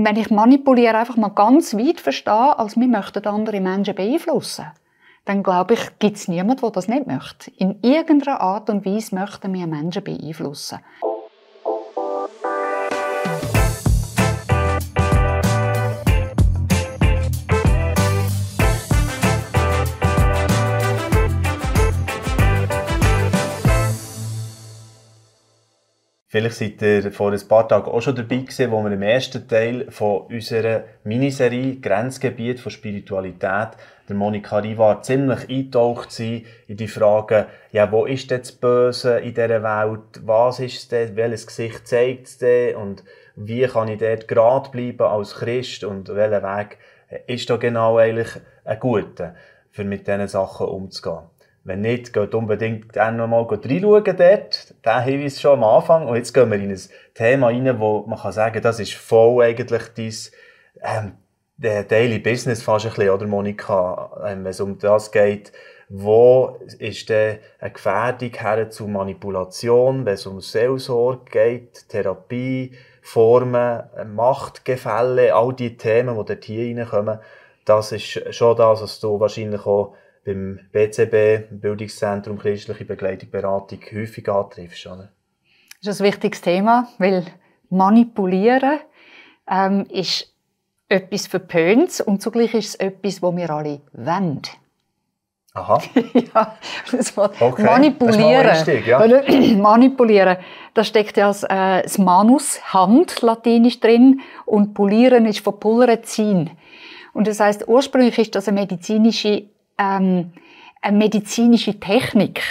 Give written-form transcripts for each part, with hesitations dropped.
wenn ich manipuliere einfach mal ganz weit verstehe, als wir möchten andere Menschen beeinflussen, dann glaube ich, gibt es niemanden, der das nicht möchte. In irgendeiner Art und Weise möchten wir Menschen beeinflussen. Vielleicht seid ihr vor ein paar Tagen auch schon dabei gewesen, wo wir im ersten Teil von unserer Miniserie «Grenzgebiet von Spiritualität» der Monika Rivar ziemlich eingetaucht sind in die Fragen, ja, wo ist denn das Böse in dieser Welt? Was ist es denn? Welches Gesicht zeigt es denn? Und wie kann ich dort gerade bleiben als Christ? Und welcher Weg ist da genau eigentlich ein guter, für mit diesen Sachen umzugehen? Wenn nicht, geht unbedingt auch noch mal reinschauen dort. Den Hinweis schon am Anfang. Und jetzt gehen wir in ein Thema rein, wo man kann sagen, das ist voll eigentlich dein Daily Business fast ein bisschen, oder Monika? Wenn es um das geht, wo ist denn eine Gefährdung her zu Manipulation, wenn es um Seelsorge geht, Therapie, Formen, Machtgefälle, all die Themen, die dort hier reinkommen, das ist schon das, was du wahrscheinlich auch beim BCB, Bildungszentrum Christliche Begleitung, Beratung, häufig antriffst, oder? Das ist ein wichtiges Thema, weil Manipulieren ist etwas Verpöntes und zugleich ist es etwas, was wir alle wollen. Aha. Ja, das Wort okay. Manipulieren. Das ist mal richtig, ja. Manipulieren, da steckt ja das Manus, Hand, latinisch drin, und Polieren ist von Pulvere ziehen. Und das heisst, ursprünglich ist das eine medizinische Technik,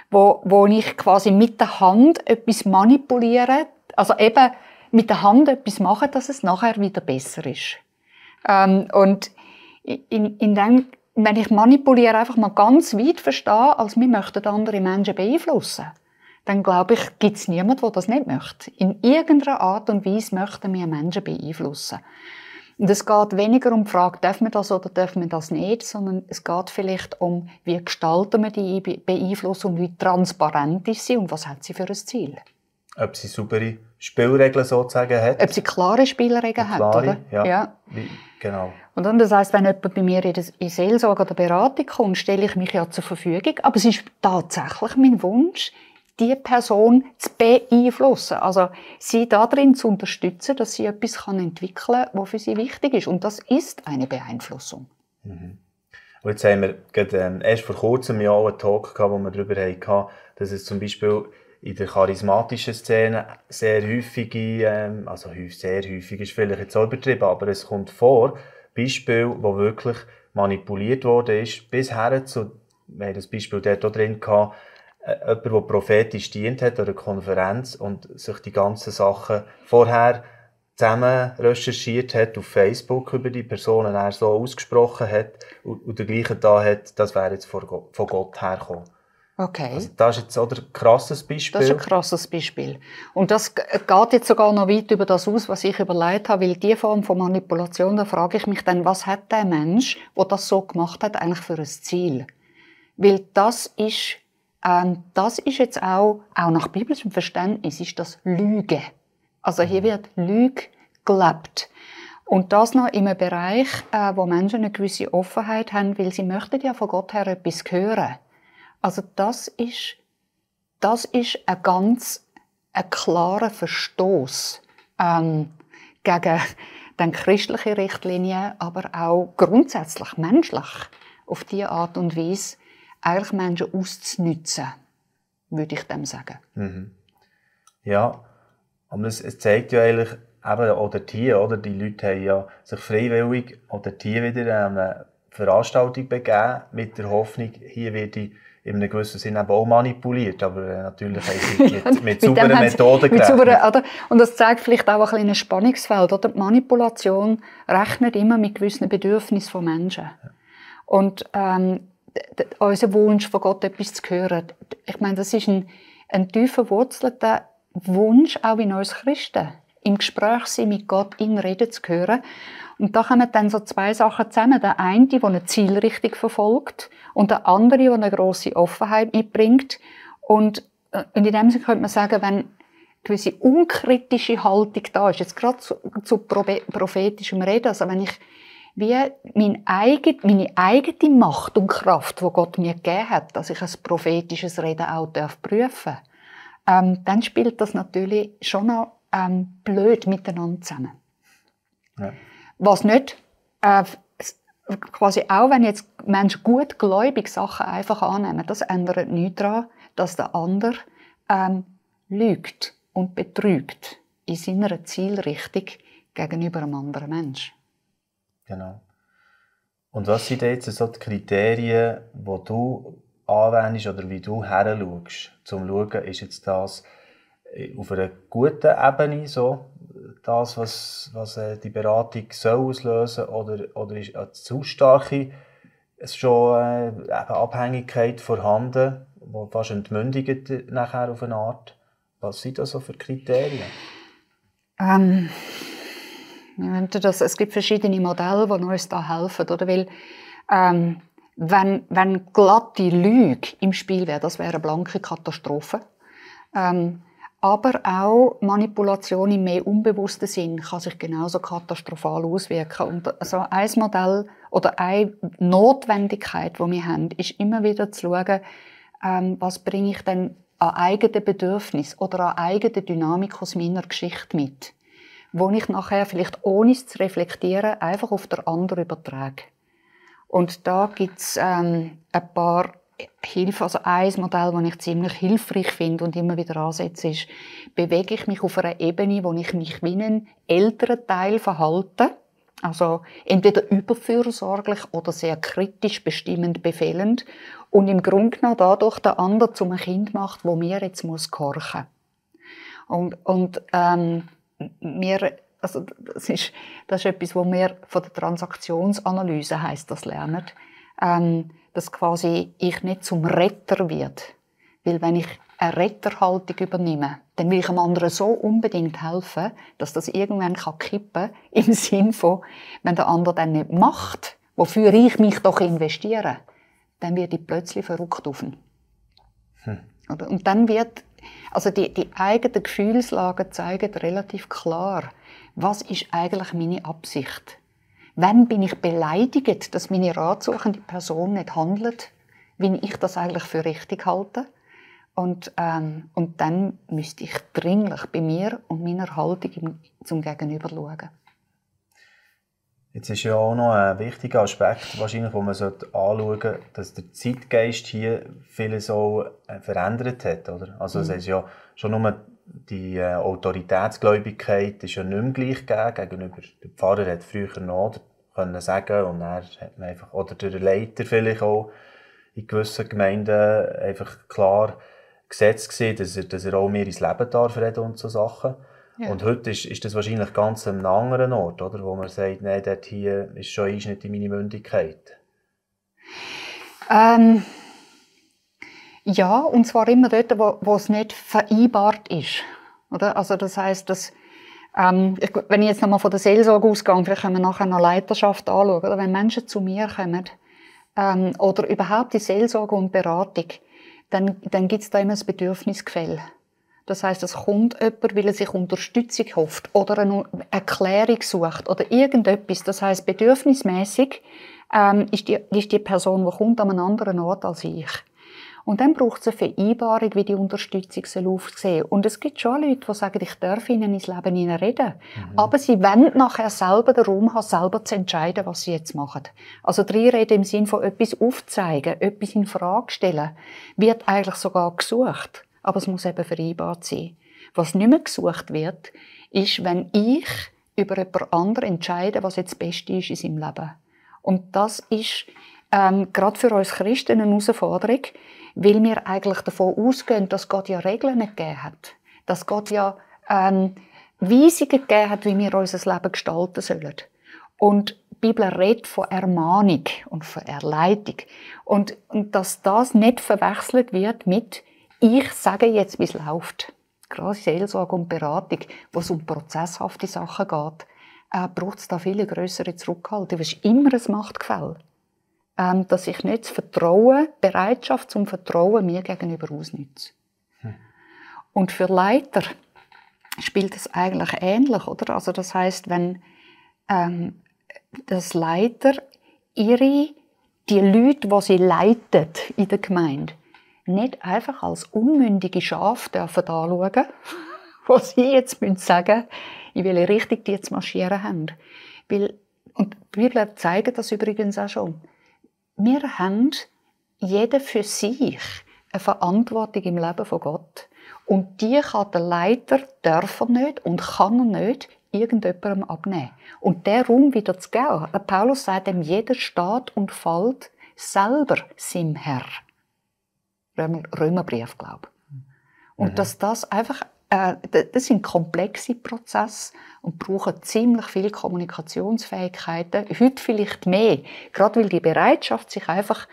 wo ich quasi mit der Hand etwas manipuliere, also eben mit der Hand etwas mache, dass es nachher wieder besser ist. Und wenn ich manipuliere einfach mal ganz weit verstehe, als wir möchten andere Menschen beeinflussen, dann glaube ich, gibt es niemanden, der das nicht möchte. In irgendeiner Art und Weise möchten wir Menschen beeinflussen. Und es geht weniger um die Frage, darf man das oder darf man das nicht, sondern es geht vielleicht um, wie gestalten wir die Beeinflussung, wie transparent ist sie und was hat sie für ein Ziel. Ob sie saubere Spielregeln sozusagen hat. Ob sie klare Spielregeln hat, oder? Ja. Genau. Und dann, das heisst, wenn jemand bei mir in Seelsorge oder Beratung kommt, stelle ich mich ja zur Verfügung. Aber es ist tatsächlich mein Wunsch, die Person zu beeinflussen. Also, sie darin zu unterstützen, dass sie etwas entwickeln kann, was für sie wichtig ist. Und das ist eine Beeinflussung. Mhm. Und jetzt haben wir gerade, erst vor kurzem ja auch einen Talk gehabt, wo wir darüber hatten, dass es zum Beispiel in der charismatischen Szene sehr häufige, sehr häufig ist vielleicht jetzt auch übertrieben, aber es kommt vor, Beispiele, wo wirklich manipuliert worden ist, bis her zu, wir haben das Beispiel dort auch drin gehabt, jemand, der prophetisch dient hat, an einer Konferenz und sich die ganzen Sachen vorher zusammen recherchiert hat auf Facebook über die Personen, er so ausgesprochen hat und der gleiche da hat, das wäre jetzt von Gott hergekommen. Okay. Also das ist jetzt auch ein krasses Beispiel. Das ist ein krasses Beispiel. Und das geht jetzt sogar noch weit über das aus, was ich überlegt habe, weil diese Form von Manipulation, da frage ich mich dann, was hat der Mensch, der das so gemacht hat, eigentlich für ein Ziel? Weil das ist jetzt auch nach biblischem Verständnis, ist das Lüge. Also hier wird Lüge gelebt. Und das noch in einem Bereich, wo Menschen eine gewisse Offenheit haben, weil sie möchten ja von Gott her etwas hören. Also das ist ein klarer Verstoß gegen den christliche Richtlinien, aber auch grundsätzlich menschlich auf diese Art und Weise eigentlich Menschen auszunutzen, würde ich dem sagen. Mhm. Ja, aber es zeigt ja eigentlich eben, oder die Leute haben ja sich freiwillig oder die wieder an eine Veranstaltung begeben, mit der Hoffnung, hier werde ich in einem gewissen Sinne eben auch manipuliert, aber natürlich haben sie mit sauberen Methoden gerechnet. Und das zeigt vielleicht auch ein kleines Spannungsfeld. Oder? Die Manipulation rechnet immer mit gewissen Bedürfnissen von Menschen. Ja. Und unser Wunsch von Gott, etwas zu hören, ich meine, das ist ein tief verwurzelter Wunsch, auch in uns Christen, im Gespräch sein mit Gott, ihn reden zu hören. Und da kommen dann so zwei Sachen zusammen. Der eine, der eine Zielrichtung verfolgt, und der andere, der eine grosse Offenheit mitbringt. Und in dem Sinne könnte man sagen, gewisse unkritische Haltung da ist. Jetzt gerade zu prophetischem Reden. Also wenn ich wie meine eigene Macht und Kraft, die Gott mir gegeben hat, dass ich ein prophetisches Reden auch prüfen darf, dann spielt das natürlich schon noch blöd miteinander zusammen. Ja. Was nicht, quasi auch wenn jetzt Menschen gutgläubig Sachen einfach annehmen, das ändert nichts daran, dass der andere lügt und betrügt in seiner Zielrichtung gegenüber einem anderen Menschen. Genau. Und was sind jetzt so die Kriterien, die du anwendest oder wie du her schaust, zum schauen, ist jetzt das auf einer guten Ebene so, das, was die Beratung soll auslösen oder ist eine zu starke schon Abhängigkeit vorhanden, die fast entmündigt nachher auf eine Art. Was sind das so für Kriterien? Es gibt verschiedene Modelle, die uns da helfen, oder? Weil, wenn glatte Lüge im Spiel wäre, das wäre eine blanke Katastrophe. Aber auch Manipulation im mehr unbewussten Sinn kann sich genauso katastrophal auswirken. Und so ein Modell oder eine Notwendigkeit, die wir haben, ist immer wieder zu schauen, was bringe ich denn an eigenen Bedürfnissen oder an eigener Dynamik aus meiner Geschichte mit, wo ich nachher vielleicht ohne es zu reflektieren einfach auf den anderen übertrage. Und da gibt es ein paar Hilfe, also ein Modell, das ich ziemlich hilfreich finde und immer wieder ansetze, ist, bewege ich mich auf einer Ebene, wo ich mich wie einen älteren Teil verhalte, also entweder überfürsorglich oder sehr kritisch, bestimmend, befehlend und im Grunde genommen dadurch den anderen zu einem Kind macht, wo mir jetzt gehorchen muss. Also das ist etwas, was wir von der Transaktionsanalyse heisst, das lernen, dass quasi ich nicht zum Retter werde. Weil wenn ich eine Retterhaltung übernehme, dann will ich dem anderen so unbedingt helfen, dass das irgendwann kippen kann, im Sinn von, wenn der andere dann nicht macht, wofür ich mich doch investiere, dann werde ich plötzlich verrückt auf ihn. Und dann wird, also die eigenen Gefühlslagen zeigen relativ klar, was ist eigentlich meine Absicht? Wann bin ich beleidigt, dass meine ratsuchende Person nicht handelt, wie ich das eigentlich für richtig halte? Und dann müsste ich dringlich bei mir und meiner Haltung zum Gegenüber schauen. Jetzt ist ja auch noch ein wichtiger Aspekt, wahrscheinlich, wo man anschauen sollte, dass der Zeitgeist hier vieles auch verändert hat. Oder? Also es ist ja schon nur die Autoritätsgläubigkeit ist ja nicht mehr gleich gegenüber. Der Pfarrer hat früher noch können sagen und dann hat man einfach, oder der Leiter vielleicht auch in gewissen Gemeinden einfach klar gesetzt gesehen, dass er auch mehr ins Leben darf reden und so Sachen. Ja. Und heute ist das wahrscheinlich ganz an einem anderen Ort, oder? Wo man sagt, nein, dort hier ist schon Einschnitt in meine Mündigkeit. Ja, und zwar immer dort, wo es nicht vereinbart ist. Oder? Also das heisst, dass, wenn ich jetzt nochmal von der Seelsorge ausgehe, vielleicht können wir nachher noch Leiterschaft anschauen, oder? Wenn Menschen zu mir kommen, oder überhaupt die Seelsorge und Beratung, dann gibt es da immer ein Bedürfnisgefälle. Das heisst, es kommt jemand, weil er sich Unterstützung hofft oder eine Erklärung sucht oder irgendetwas. Das heisst, bedürfnismässig ist die Person, die kommt, an einem anderen Ort als ich. Und dann braucht es eine Vereinbarung, wie die Unterstützung aussehen soll. Und es gibt schon Leute, die sagen, ich darf ihnen ins Leben hineinreden. Aber sie wollen nachher selber den Raum haben, selber zu entscheiden, was sie jetzt machen. Also die Rede im Sinne von etwas aufzeigen, etwas in Frage stellen, wird eigentlich sogar gesucht. Aber es muss eben vereinbart sein. Was nicht mehr gesucht wird, ist, wenn ich über jemand anderen entscheide, was jetzt das Beste ist in seinem Leben. Und das ist gerade für uns Christen eine Herausforderung, weil wir eigentlich davon ausgehen, dass Gott ja Regeln gegeben hat. Dass Gott ja Weisungen gegeben hat, wie wir unser Leben gestalten sollen. Und die Bibel redet von Ermahnung und von Erleitung. Und dass das nicht verwechselt wird mit ich sage jetzt, wie es läuft. Gerade Seelsorge und Beratung, wo es um prozesshafte Sachen geht, braucht es da viel grössere Zurückhaltung. Es ist immer ein Machtgefälle. Dass ich nicht das Vertrauen, Bereitschaft zum Vertrauen mir gegenüber ausnütze. Und für Leiter spielt es eigentlich ähnlich, oder? Also das heißt, wenn das Leiter die Leute, die sie leitet in der Gemeinde, nicht einfach als unmündige Schafe dürfen anschauen, wo sie jetzt sagen müssen, in welche Richtung die jetzt marschieren haben. Und die Bibel zeigt das übrigens auch schon. Wir haben jeder für sich eine Verantwortung im Leben von Gott. Und die kann der Leiter, darf er nicht und kann er nicht irgendjemandem abnehmen. Und der Raum wieder zu geben. Paulus sagt ihm, jeder steht und fällt selber seinem Herr. Römerbrief, glaube ich. Und dass das einfach, das sind komplexe Prozesse und brauchen ziemlich viel Kommunikationsfähigkeiten. Heute vielleicht mehr. Gerade weil die Bereitschaft, sich einfach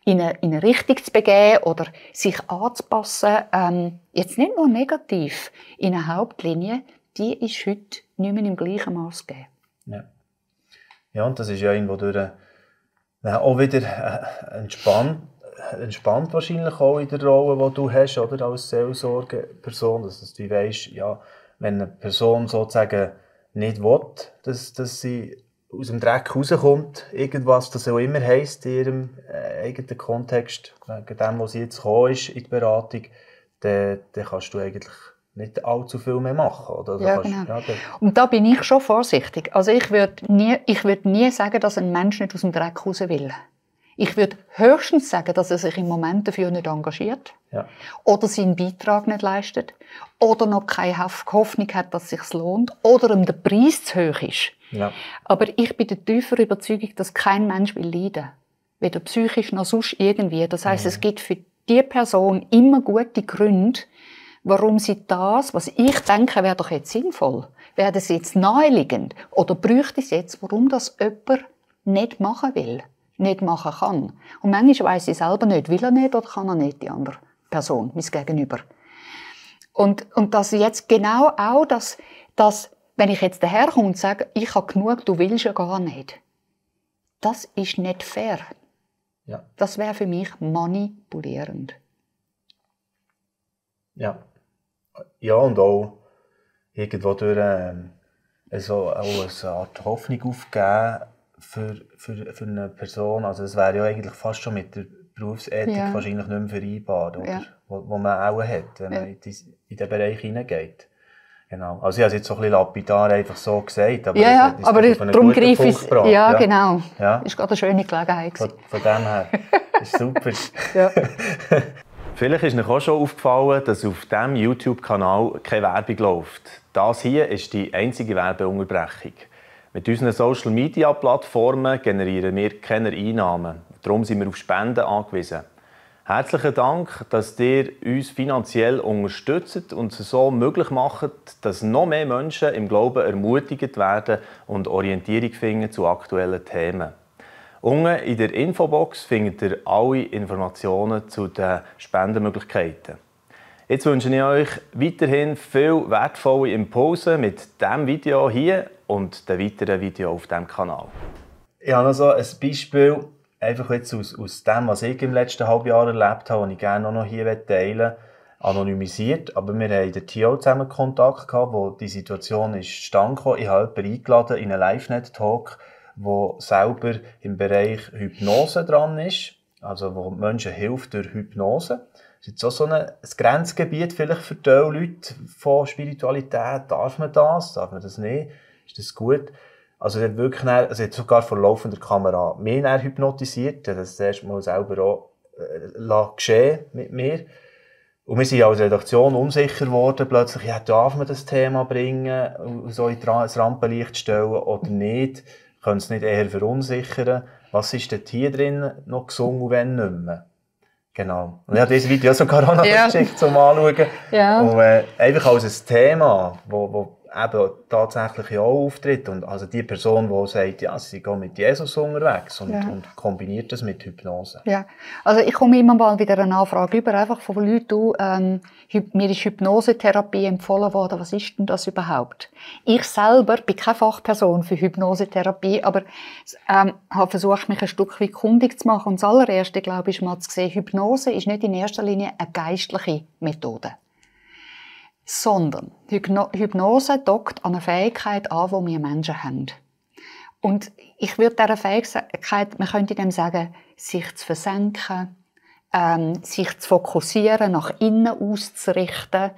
in eine Richtung zu begeben oder sich anzupassen, jetzt nicht nur negativ in eine Hauptlinie, die ist heute nicht mehr im gleichen Maß gegeben. Ja. Ja, und das ist ja irgendwo durch auch wieder entspannt wahrscheinlich auch in der Rolle, die du hast, oder, als Seelsorgeperson, dass du weisst, ja, wenn eine Person sozusagen nicht will, dass sie aus dem Dreck rauskommt, irgendwas, das auch immer heisst in ihrem eigenen Kontext, wegen dem, wo sie jetzt gekommen ist in die Beratung, dann kannst du eigentlich nicht allzu viel mehr machen. Oder? Ja, genau. Und da bin ich schon vorsichtig. Also ich würde nie sagen, dass ein Mensch nicht aus dem Dreck raus will. Ich würde höchstens sagen, dass er sich im Moment dafür nicht engagiert. Ja. Oder seinen Beitrag nicht leistet. Oder noch keine Hoffnung hat, dass es sich lohnt. Oder ihm der Preis zu hoch ist. Ja. Aber ich bin der tieferen Überzeugung, dass kein Mensch will leiden. Weder psychisch noch sonst irgendwie. Das heisst, es gibt für die Person immer gute Gründe, warum sie das, was ich denke, wäre doch jetzt sinnvoll, wäre das jetzt naheliegend oder bräuchte es jetzt, warum das jemand nicht machen will, nicht machen kann. Und manchmal weiss ich selber nicht, will er nicht oder kann er nicht, die andere Person, mein Gegenüber. Und das jetzt genau auch, dass wenn ich jetzt daherkomme und sage, ich habe genug, du willst ja gar nicht, das ist nicht fair. Ja. Das wäre für mich manipulierend. Ja. Ja, und auch irgendwo durch auch eine Art Hoffnung aufgeben für eine Person. Also es wäre ja eigentlich fast schon mit der Berufsethik wahrscheinlich nicht mehr vereinbar, oder? Ja. Wo man auch hat, wenn man in diesen Bereich hineingeht. Genau. Also ich habe es jetzt so ein bisschen lapidar einfach so gesagt, aber aber darum greife ich es. Ja, genau. Ja. Das war gerade eine schöne Gelegenheit. Von dem her. Das ist super. Ja. Vielleicht ist euch auch schon aufgefallen, dass auf diesem YouTube-Kanal keine Werbung läuft. Das hier ist die einzige Werbeunterbrechung. Mit unseren Social-Media-Plattformen generieren wir keine Einnahmen. Darum sind wir auf Spenden angewiesen. Herzlichen Dank, dass ihr uns finanziell unterstützt und es so möglich macht, dass noch mehr Menschen im Glauben ermutigt werden und Orientierung finden zu aktuellen Themen. Unten in der Infobox findet ihr alle Informationen zu den Spendenmöglichkeiten. Jetzt wünsche ich euch weiterhin viel wertvolle Impulse mit diesem Video hier und den weiteren Videos auf diesem Kanal. Ich habe noch so ein Beispiel, einfach jetzt aus dem, was ich im letzten Halbjahr erlebt habe, das ich gerne auch noch hier teilen will, anonymisiert. Aber wir haben dort hier auch zusammen Kontakt gehabt, wo die Situation zustande kam. Ich habe jemanden eingeladen in einen Live-Net-Talk, der selber im Bereich Hypnose dran ist, also wo Menschen hilft durch Hypnose. Das ist jetzt auch so ein Grenzgebiet vielleicht für die Leute von Spiritualität. Darf man das nicht? Ist das gut? Also er hat wirklich hat sogar vor laufender Kamera mich hypnotisiert, er hat das erste Mal selber auch geschehen mit mir. Und wir sind als Redaktion unsicher geworden, plötzlich, ja, darf man das Thema bringen, so ins Rampenlicht stellen oder nicht? Können es nicht eher verunsichern? Was ist denn hier drin noch gesungen und wenn nicht mehr? Genau. Und ich habe dieses Video sogar auch noch geschickt zum Anschauen. Ja. Und einfach als ein Thema, wo eben tatsächlich auch auftritt. Und also die Person, die sagt, ja, sie geht mit Jesus unterwegs und kombiniert das mit Hypnose. Ja, also ich komme immer mal wieder eine Anfrage über, einfach von Leuten, mir ist Hypnosetherapie empfohlen worden, was ist denn das überhaupt? Ich selber bin keine Fachperson für Hypnosetherapie, aber habe versucht, mich ein Stück weit kundig zu machen. Und das allererste, glaube ich, ist mal zu sehen, Hypnose ist nicht in erster Linie eine geistliche Methode. sondern Hypnose dockt an eine Fähigkeit an, die wir Menschen haben. Und ich würde dieser Fähigkeit, man könnte dem sagen, sich zu versenken, sich zu fokussieren, nach innen auszurichten.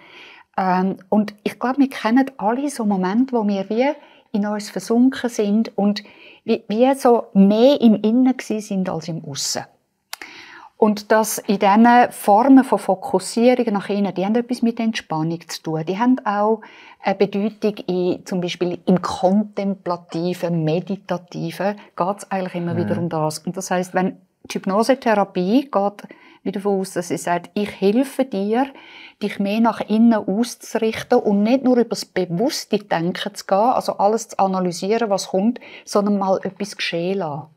Und ich glaube, wir kennen alle so Momente, wo wir wie in uns versunken sind und wie so mehr im Innen sind als im Aussen. Und das in diesen Formen von Fokussierung nach innen, die haben etwas mit Entspannung zu tun. Die haben auch eine Bedeutung zum Beispiel im Kontemplativen, Meditativen, geht es eigentlich immer wieder um das. Und das heisst, wenn die Hypnosetherapie geht wieder davon aus, dass sie sagt, ich helfe dir, dich mehr nach innen auszurichten und nicht nur über das bewusste Denken zu gehen, also alles zu analysieren, was kommt, sondern mal etwas geschehen lassen.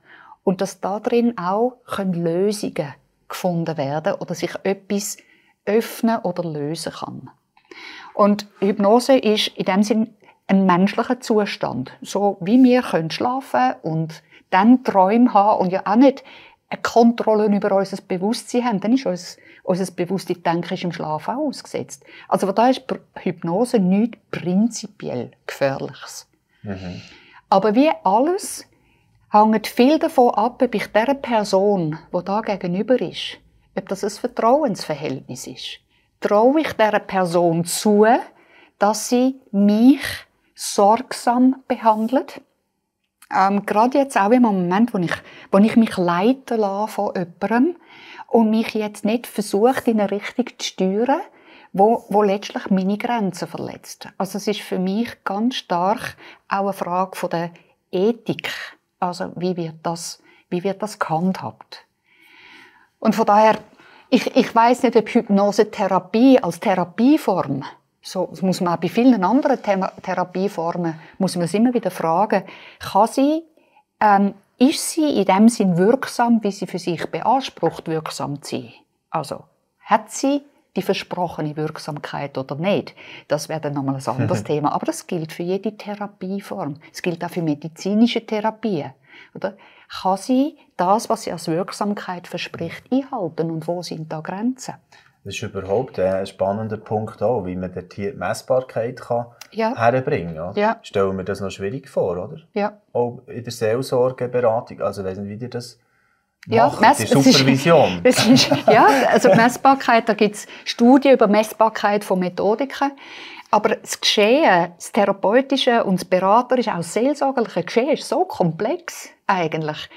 Und dass da drin auch Lösungen gefunden werden oder sich etwas öffnen oder lösen kann. Und Hypnose ist in dem Sinn ein menschlicher Zustand. So wie wir schlafen und dann Träume haben und ja auch nicht eine Kontrolle über unser Bewusstsein haben, dann ist unser bewusstes Denken im Schlaf auch ausgesetzt. Also da ist Hypnose nichts prinzipiell Gefährliches. Mhm. Aber wie alles hängt viel davon ab, ob ich dieser Person, die da gegenüber ist, ob das ein Vertrauensverhältnis ist. Traue ich dieser Person zu, dass sie mich sorgsam behandelt? Gerade jetzt auch im Moment, wo ich mich leiten lasse von jemandem und mich jetzt nicht versucht, in eine Richtung zu steuern, wo letztlich meine Grenzen verletzt. Also es ist für mich ganz stark auch eine Frage von der Ethik. Also wie wird das gehandhabt? Und von daher, ich weiss nicht, ob Hypnosetherapie als Therapieform, so das muss man auch bei vielen anderen Therapieformen, muss man es immer wieder fragen, ist sie in dem Sinn wirksam, wie sie für sich beansprucht, wirksam zu sein? Also, hat sie die versprochene Wirksamkeit oder nicht? Das wäre dann nochmal ein anderes Thema. Aber das gilt für jede Therapieform. Es gilt auch für medizinische Therapien. Oder? Kann sie das, was sie als Wirksamkeit verspricht, einhalten? Und wo sind da Grenzen? Das ist überhaupt ein spannender Punkt auch, wie man dort hier die Messbarkeit herbringen kann. Ja. Stellen wir das noch schwierig vor, oder? Ja. Auch in der Seelsorgeberatung. Also ich weiss nicht, wie ihr das macht, die Supervision. Also Messbarkeit, da gibt es Studien über Messbarkeit von Methodiken. Aber das Geschehen, das Therapeutische und das Beraterische, auch das seelsorgerliche Geschehen, ist so komplex eigentlich,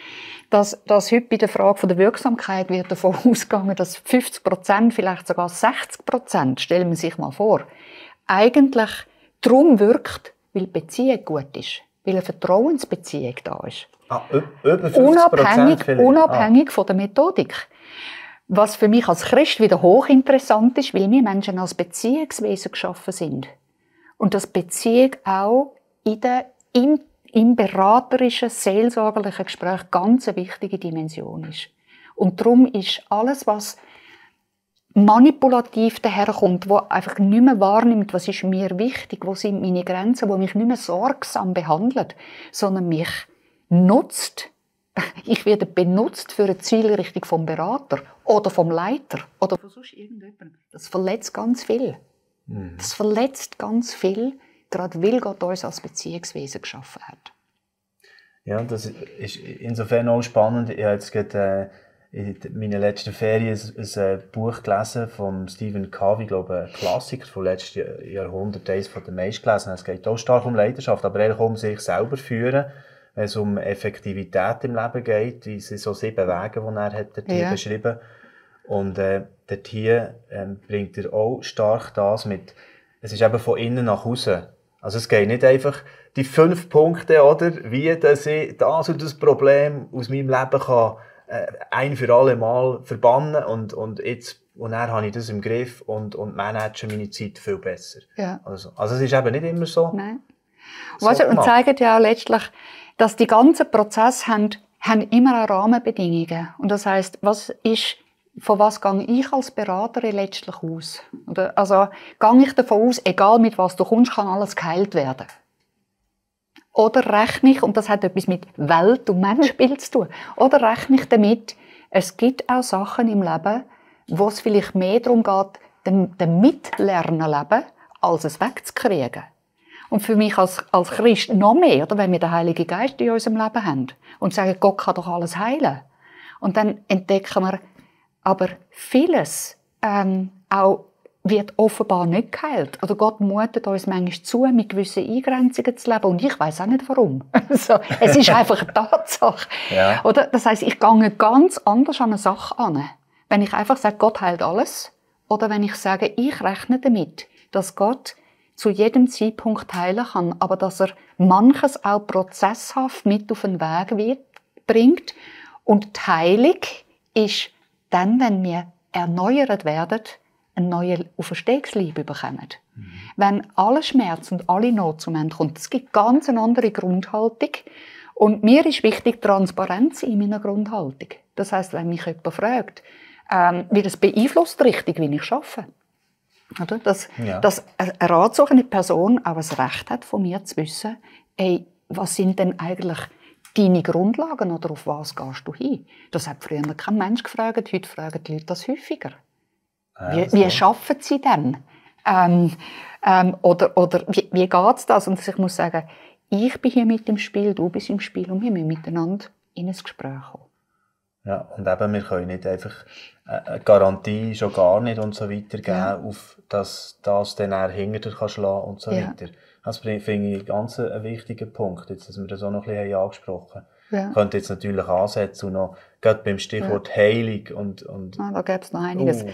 dass heute bei der Frage der Wirksamkeit wird davon ausgegangen, dass 50%, vielleicht sogar 60%, stellen wir sich mal vor, eigentlich darum wirkt, weil die Beziehung gut ist, weil eine Vertrauensbeziehung da ist. Über 50%? Unabhängig von der Methodik. Was für mich als Christ wieder hochinteressant ist, weil wir Menschen als Beziehungswesen geschaffen sind. Und dass Beziehung auch im beraterischen, seelsorgerlichen Gespräch ganz eine wichtige Dimension ist. Und darum ist alles, was manipulativ daherkommt, wo einfach nicht mehr wahrnimmt, was ist mir wichtig, wo sind meine Grenzen, wo mich nicht mehr sorgsam behandelt, sondern mich nutzt. Ich werde benutzt für eine Zielrichtung vom Berater oder vom Leiter oder von sonst irgendjemandem. Das verletzt ganz viel. Das verletzt ganz viel, gerade weil Gott uns als Beziehungswesen geschaffen hat. Ja, das ist insofern auch spannend. Ich habe jetzt gerade in meiner letzten Ferien ein Buch gelesen von Stephen Covey, glaube ein Klassiker vom letzten Jahrhundert, eines von den meistgelesenen. Es geht auch stark um Leidenschaft, aber eigentlich um sich selber führen. Wenn es um Effektivität im Leben geht, wie sie so 7 Wege, die er hat hier beschrieben. Und dort hier bringt er auch stark das mit, es ist eben von innen nach außen. Also es geht nicht einfach die 5 Punkte, oder, wie dass ich das und das Problem aus meinem Leben kann ein für alle Mal verbannen und dann habe ich das im Griff und manage meine Zeit viel besser. Ja. Also es ist eben nicht immer so. Nein. Und zeigen ja auch letztlich, dass die ganzen Prozesse haben immer auch Rahmenbedingungen. Und das heisst, von was gehe ich als Beraterin letztlich aus? Also gehe ich davon aus, egal mit was du kommst, kann alles geheilt werden? Oder rechne ich, und das hat etwas mit Welt- und Menschenbild zu tun, oder rechne ich damit, es gibt auch Sachen im Leben, wo es vielleicht mehr darum geht, dem Mitlernen leben, als es wegzukriegen. Und für mich als Christ noch mehr, oder, wenn wir den Heiligen Geist in unserem Leben haben und sagen, Gott kann doch alles heilen. Und dann entdecken wir, aber vieles auch wird offenbar nicht geheilt. Oder Gott mutet uns manchmal zu, mit gewissen Eingrenzungen zu leben. Und ich weiss auch nicht, warum. Also, es ist einfach eine Tatsache. Ja. Oder? Das heisst, ich gehe ganz anders an eine Sache an. Wenn ich einfach sage, Gott heilt alles. Oder wenn ich sage, ich rechne damit, dass Gott zu jedem Zeitpunkt heilen kann, aber dass er manches auch prozesshaft mit auf den Weg bringt. Und die Heilung ist dann, wenn wir erneuert werden, einen neuen Auferstehungsleib bekommen. Wenn alle Schmerz und alle Not zum Ende kommt, es gibt ganz eine andere Grundhaltung. Und mir ist wichtig, Transparenz in meiner Grundhaltung. Das heisst, wenn mich jemand fragt, wie das beeinflusst richtig, wie ich arbeite. Oder? Dass eine ratsuchende Person auch das Recht hat, von mir zu wissen, ey, was sind denn eigentlich deine Grundlagen oder auf was gehst du hin? Das hat früher kein Mensch gefragt, heute fragen die Leute das häufiger. Wie arbeiten sie denn? Oder wie geht das? Und ich muss sagen, ich bin hier mit im Spiel, du bist im Spiel und wir müssen miteinander in ein Gespräch kommen. Ja, und eben, wir können nicht einfach eine Garantie schon gar nicht und so weiter geben, auf dass das dann auch hinter dir schlagen kann und so weiter. Das finde ich ganz einen wichtigen Punkt, jetzt, dass wir das auch noch ein bisschen angesprochen haben. Ich könnte jetzt natürlich ansetzen und noch, gerade beim Stichwort Heilung und da gäbe es noch einiges.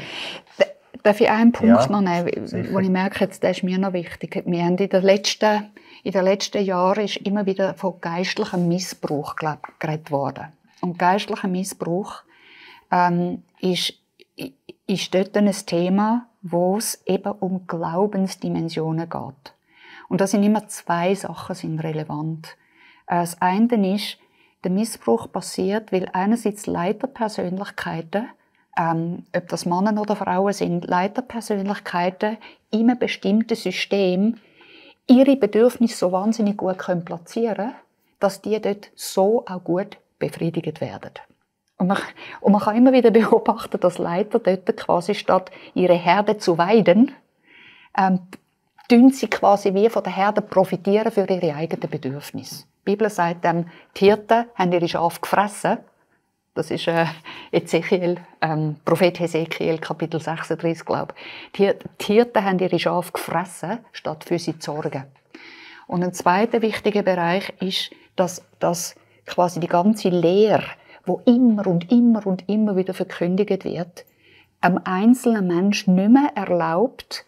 Darf ich einen Punkt noch nehmen, wo ich merke, jetzt, der ist mir noch wichtig. Wir haben in den letzten Jahren ist immer wieder von geistlichem Missbrauch geredet worden. Und geistlicher Missbrauch ist dort ein Thema, wo es eben um Glaubensdimensionen geht. Und da sind immer zwei Sachen sind relevant. Das eine ist, der Missbrauch passiert, weil einerseits Leiterpersönlichkeiten, ob das Männer oder Frauen sind, Leiterpersönlichkeiten in einem bestimmten System ihre Bedürfnisse so wahnsinnig gut platzieren können, dass die dort so auch gut befriedigt werden. Und man kann immer wieder beobachten, dass Leiter dort quasi statt ihre Herde zu weiden, tun sie quasi wie von der Herde profitieren für ihre eigenen Bedürfnisse. Die Bibel sagt, die Hirten haben ihre Schafe gefressen. Das ist Prophet Hesekiel, Kapitel 36, glaube ich. Die Hirten haben ihre Schafe gefressen, statt für sie zu sorgen. Und ein zweiter wichtiger Bereich ist, dass quasi die ganze Lehre, wo immer und immer und immer wieder verkündigt wird, einem einzelnen Menschen nicht mehr erlaubt,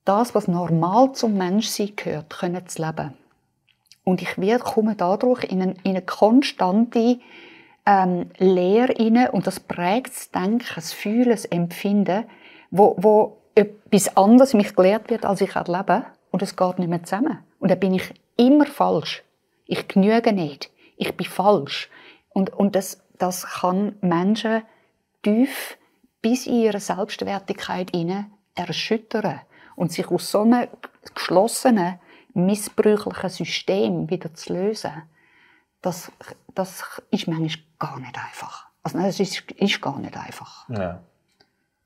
das, was normal zum Menschsein gehört, zu leben. Und ich komme dadurch in eine konstante Lehre rein, und das prägt das Denken, das Fühlen, das Empfinden, wo etwas anderes mich gelehrt wird, als ich erlebe, und es geht nicht mehr zusammen. Und dann bin ich immer falsch. Ich genüge nicht. Ich bin falsch. Und das kann Menschen tief bis in ihre Selbstwertigkeit hinein erschüttern und sich aus so einem geschlossenen, missbräuchlichen System wieder zu lösen. Das ist manchmal gar nicht einfach. Also nein, es ist gar nicht einfach. Ja.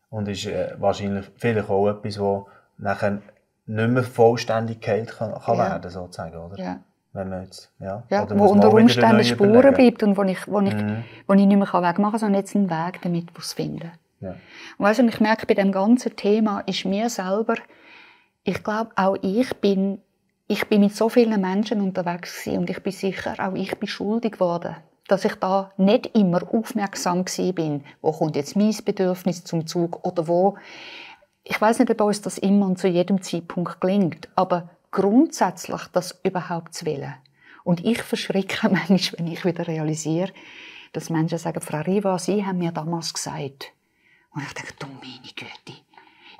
Und ist wahrscheinlich vielleicht auch etwas, das nachher nicht mehr Vollständigkeit kann werden, sozusagen, oder? Ja. Wenn man jetzt, wo unter Umständen Spuren bleibt und wo ich nicht mehr wegmachen kann, sondern jetzt einen Weg damit finden. Ja. Und weißt du, ich merke, bei dem ganzen Thema ist mir selber, ich glaube, auch ich bin mit so vielen Menschen unterwegs gewesen, und ich bin sicher, auch ich bin schuldig geworden, dass ich da nicht immer aufmerksam bin, wo kommt jetzt mein Bedürfnis zum Zug oder wo. Ich weiß nicht, ob uns das immer und zu jedem Zeitpunkt gelingt, aber grundsätzlich das überhaupt zu wollen. Und ich verschrecke manchmal, wenn ich wieder realisiere, dass Menschen sagen, Frau Riva, Sie haben mir damals gesagt. Und ich denke, du meine Güte.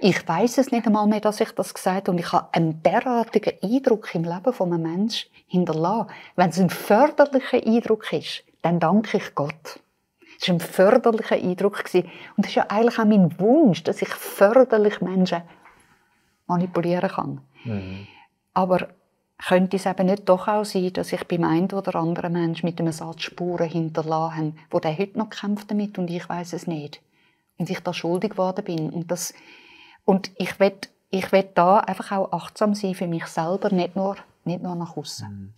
Ich weiss es nicht einmal mehr, dass ich das gesagt habe. Und ich habe einen derartigen Eindruck im Leben von einem Menschen hinterlassen. Wenn es ein förderlicher Eindruck ist, dann danke ich Gott. Es war ein förderlicher Eindruck. Und das ist ja eigentlich auch mein Wunsch, dass ich förderlich Menschen manipulieren kann. Mhm. Aber könnte es eben nicht doch auch sein, dass ich beim einen oder anderen Menschen mit einem Satz Spuren hinterlassen habe, wo der heute noch kämpft damit und ich weiss es nicht. Und ich da schuldig geworden bin. Und ich will ich will da einfach auch achtsam sein für mich selber, nicht nur nach außen.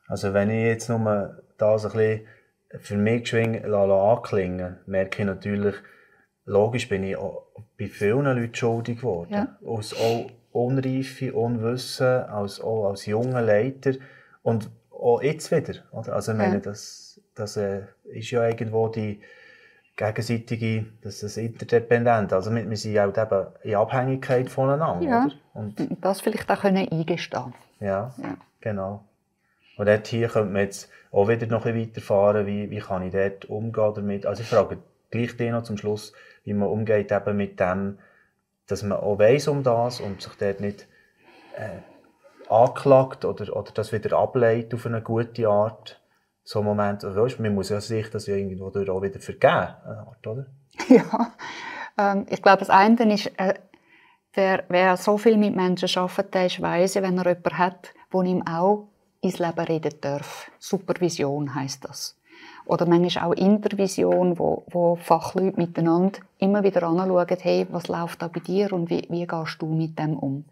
Also wenn ich jetzt nur das ein bisschen für mich geschwind anklingen, merke ich natürlich, logisch bin ich auch bei vielen Leuten schuldig geworden. Ja. Aus auch Unreife, Unwissen, auch als junger Leiter. Und auch jetzt wieder. Oder? Also ich meine, das ist ja irgendwo die gegenseitige, das ist interdependent. Also wir sind halt eben in Abhängigkeit voneinander. Ja. Oder? Und das vielleicht auch eingestehen. ja, genau. Und dort hier könnte man jetzt auch wieder noch ein bisschen weiterfahren, wie kann ich dort umgehen damit. Also ich frage gleich dir noch zum Schluss, wie man umgeht eben mit dem, dass man auch weiss um das und sich dort nicht anklagt oder das wieder ableitet auf eine gute Art. So ein Moment, weißt, man muss ja sich das ja irgendwo auch wieder vergeben, eine Art, oder? Ja, ich glaube, das eine ist, wer so viel mit Menschen arbeitet, der ist weise, wenn er jemanden hat, der ihm auch ins Leben reden darf. Supervision heisst das. Oder manchmal auch Intervision, wo Fachleute miteinander immer wieder anschauen, hey, was läuft da bei dir und wie gehst du mit dem um?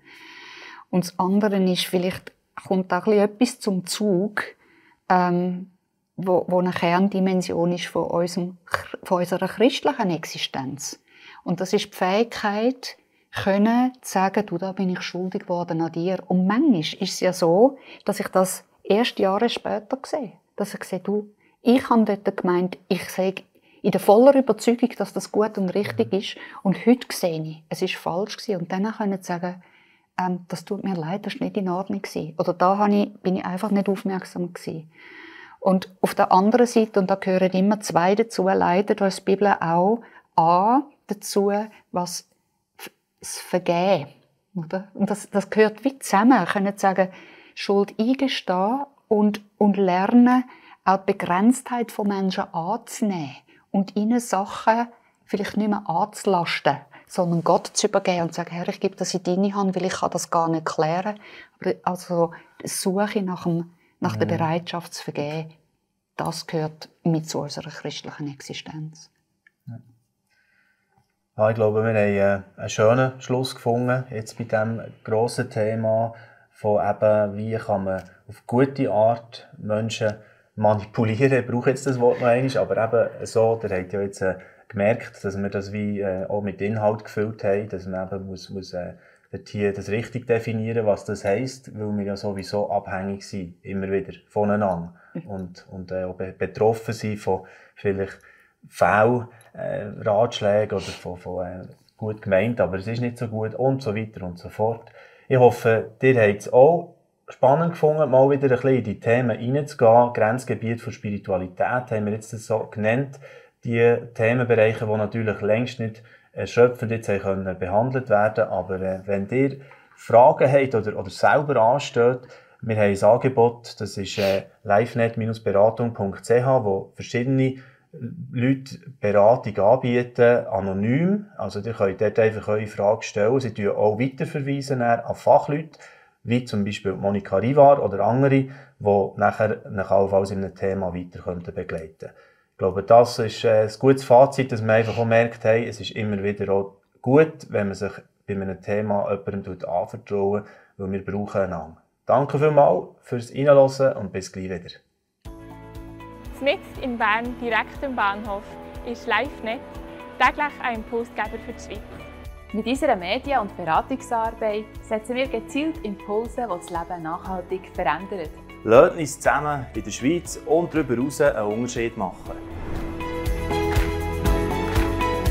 Und das andere ist, vielleicht kommt auch etwas zum Zug, wo eine Kerndimension ist von unserer christlichen Existenz. Und das ist die Fähigkeit, zu sagen, du, da bin ich schuldig geworden an dir. Und manchmal ist es ja so, dass ich das erst Jahre später sehe. Dass ich sehe, du, ich habe dort gemeint, ich sage in der voller Überzeugung, dass das gut und richtig ist. Und heute sehe ich, es war falsch gewesen. Und dann können sie sagen, das tut mir leid, das war nicht in Ordnung gewesen. Oder da bin ich einfach nicht aufmerksam gewesen. Und auf der anderen Seite, und da gehören immer zwei dazu, leitet uns die Bibel auch an dazu, was das Vergehen. Oder? Und das gehört wie zusammen. Können sagen, Schuld eingestehen und lernen, auch die Begrenztheit von Menschen anzunehmen und ihnen Sachen vielleicht nicht mehr anzulasten, sondern Gott zu übergeben und zu sagen, Herr, ich gebe das in deine Hand, weil ich kann das gar nicht klären. Aber also die Suche nach der Bereitschaft zu vergeben, das gehört mit zu unserer christlichen Existenz. Ja, ich glaube, wir haben einen schönen Schluss gefunden, jetzt bei diesem grossen Thema von eben, wie kann man auf gute Art Menschen manipulieren. Ich brauche jetzt das Wort noch einmal, aber eben so, ihr habt ja jetzt gemerkt, dass wir das wie auch mit Inhalt gefüllt haben, dass man eben muss hier das richtig definieren, was das heisst, weil wir ja sowieso abhängig sind, immer wieder voneinander und auch betroffen sind von vielleicht Ratschlägen oder von gut gemeint, aber es ist nicht so gut und so weiter und so fort. Ich hoffe, ihr habt es auch spannend gefunden, mal wieder ein bisschen in die Themen reinzugehen. Grenzgebiet für Spiritualität haben wir jetzt das so genannt. Die Themenbereiche, die natürlich längst nicht erschöpfend jetzt können behandelt werden. Aber wenn ihr Fragen habt oder selber ansteht, wir haben ein Angebot, das ist livenet-beratung.ch, wo verschiedene Leute Beratung anbieten, anonym. Also ihr könnt dort einfach eure Frage stellen. Sie tun auch weiterverweisen an Fachleute, wie zum Beispiel Monika Rivar oder andere, die nachher allenfalls in einem Thema weiter begleiten können. Ich glaube, das ist ein gutes Fazit, dass man einfach auch merkt, hey, es ist immer wieder auch gut, wenn man sich bei einem Thema jemandem anvertraut, weil wir brauchen einander. Danke vielmals fürs Reinhören und bis gleich wieder. Mitten in Bern, direkt am Bahnhof, ist LiveNet täglich ein Impulsgeber für die Schweiz. Mit unserer Medien- und Beratungsarbeit setzen wir gezielt Impulse, die das Leben nachhaltig verändern. Lasst uns zusammen in der Schweiz und darüber hinaus einen Unterschied machen.